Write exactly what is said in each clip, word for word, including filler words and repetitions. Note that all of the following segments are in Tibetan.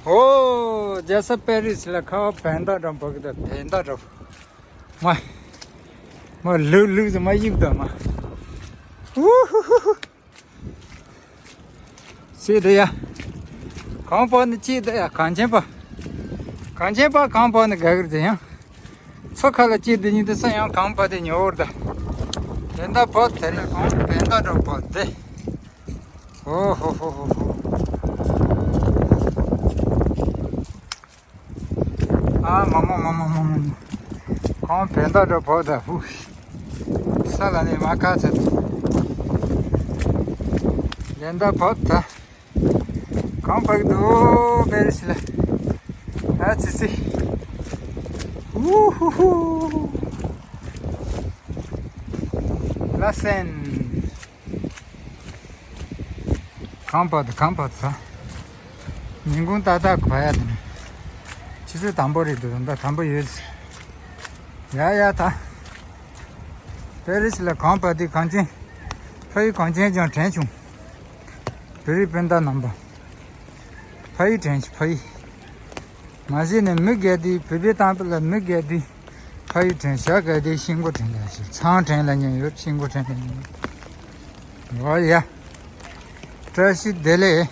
ཨོ། རྒྱལ་ས་པེ་རི་སི་ལ་ཁ་བ་བན་ད་འགྲོ་འབོག་གི་ད་བན་ད་འགྲོ། མ། མ་ལུག་ལུག་ཟེར་མ་གཡུག་ད་མ། ཨུ་ཧུ་ཧུ་ཧུ། ཅི་ད་ཡ། གང་པ་ནི་ཅི་ད་ཡ། གངས་ཅན་པ། གངས་ཅན་པ་གང་པ་ནི་ག་གིར་ད་ཡང་། མཚོ་ཁ་ལ་ཅི་ད་ཉི་ད་ས་ཡང་གང་པ་དེ་ཉོ་བར་ད། བན་ད་བོད་དེ་ནི་གང་བན་ད་འགྲོ་བོད་དེ། ཨོ་ཧོ་ཧོ་ཧོ་ཧོ། ཨ་མ་མ་མ་མ་མ་མ། གང་བན་ད་འགྲོ་བོད་ད་ཧུ། ས་ལ་ནི་མ་ཁ་ཚད། བན་ད་བོད་ད། གང་བབས་འདུག་པེ་རི་སི་ལ། ཨ་ཙི་ཙི། ཨུ་ཧུ་ཧུ། ལ་སེན། གང་བབས་འདུག་གང་བབས་འདུག་ཉིན་གུང་ཏག་ཏག་བབས་ཡ་དེ་ནི། ཆུ་ཚོད་དང་པོ་རེད་འདུག་ད་དང་པོ་ཡོད། ཡ་ཡ་ད། པེ་རི་སི་ལ་གང་བབས་འདུག་གངས་ཅན། ཕ་ཡུལ་གངས་ཅན་ལྗོངས་དྲན་བྱུང་། བོད་རིགས་སྤུན་ཟླ་རྣམ་པ། ཕ་ཡུལ་དྲན་བྱུང་ཕ་ཡུལ། མ་གཞི་ནས་མི་སྒེར་དེ་བོད་པའི་ཏང་ལ་མི་སྒེར་དེ་ཕ་ཡུལ་དྲན་ཞག་སྒེར་དེ་ཤིང་སྒོ་དྲན་ལ་ཞིག་ཚང་དྲན་ལ་ཉན་ཡོད་ཤིང་སྒོ་དྲན་ལ་ཉན་ཡོད། འོ་ཡ། བཀྲ་ཤིས་བདེ་ལེགས།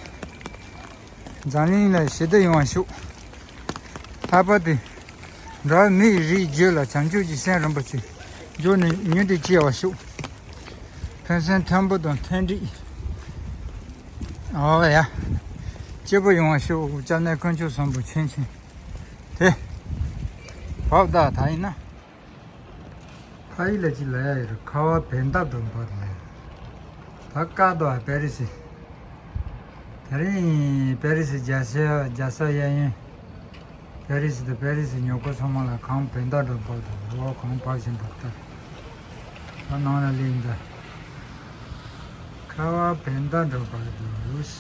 འཛམ་གླིང་ལ་ཞི་བདེ་ཡོང་བ་ཤོག་ལྷག་པར་དུ། འགྲོ་བ་མིའི་རིགས་རྒྱུད་ལ་བྱང་ཆུབ་ཀྱི་སེམས་རིན་པོ་ཆེ་འཇོག་ནས་མྱུར་དུ་སྐྱེ་བར་ཤོག་ཕན་སེམས་མཐོན་པོ་དང་མཐུན་སྒྲིལ། ཨོ་ཡ། སྐྱིད་པོ་ཡོང་བ་ཤོག་སྐྱབས་གནས་དཀོན་མཆོག་གསུམ་པོ་མཁྱེན་མཁྱེན། དེ། བབས་ད་ད་ཡིན་ན། ཕ་ཡུལ་ལ་ཅི་ལ་ཡ་ཡོད་རེད། ཁ་བ་བན་ད་འགྲོ་འབོག་ལ་ཡོད། ད་ཀ་དོ་ཨ་པེ་རི་སི། དེ་རིང་པེ་རི་སི་རྒྱལ་ས་རྒྱལ་ས་གཡས་གཡོན། པེ་རི་སི་དང་པེ་རི་སི་ཉོ་སྒོ་ཚང་མ་ལ་གངས་བན་ད་འགྲོ་འབོག་དང་ལོ་གངས་འབབ་བཞིན་པ་ལྟར། ད་ནང་ལ་སླེབས་འདི། ཁ་བ་བན་ད་འགྲོ་འབོག་དང་ལུས།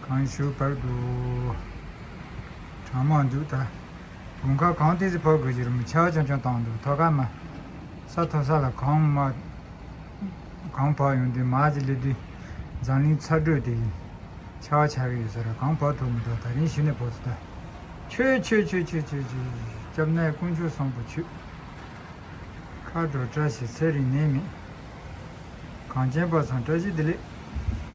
གངས་ཤུགས་བབས་འདུག་གྲང་མོ་འདུག་ད། དགུན་ཁ་གངས་ཏོག་ཙམ་བབས་དགོས་ཀྱི་རེད་མོད། ཆར་པ་ཆུང་ཆུང་བཏང་འདུག་ཐོག་ཁ་མ། ས་མཐོ་ས་ལ་གངས་མ། གངས་བབས་ཡོང་དུས་མར་ཅིག་སླེབས་དུས། འཛམ་གླིང་ཚ་དྲོད་དེ། ཆར་པ་ཆགས་ཀྱི་ཡོད་ས་རེད། གངས་བབས་ཐུབ་མི་འདུག་ད་རིང་གཞི་ནས་བབས་སོང་ད། ཆོས་ཆོས་ཆོས་ཆོས་ཆོས་ཆོས། སྐྱབས་གནས་དཀོན་མཆོག་གསུམ་པོ་མཆོད། མཁའ་འགྲོ་བཀྲ་ཤིས་ཚེ་རིང་ནད་མེད། གངས་ཅན་པ་ཚང་བཀྲ་ཤིས་བདེ་ལེགས།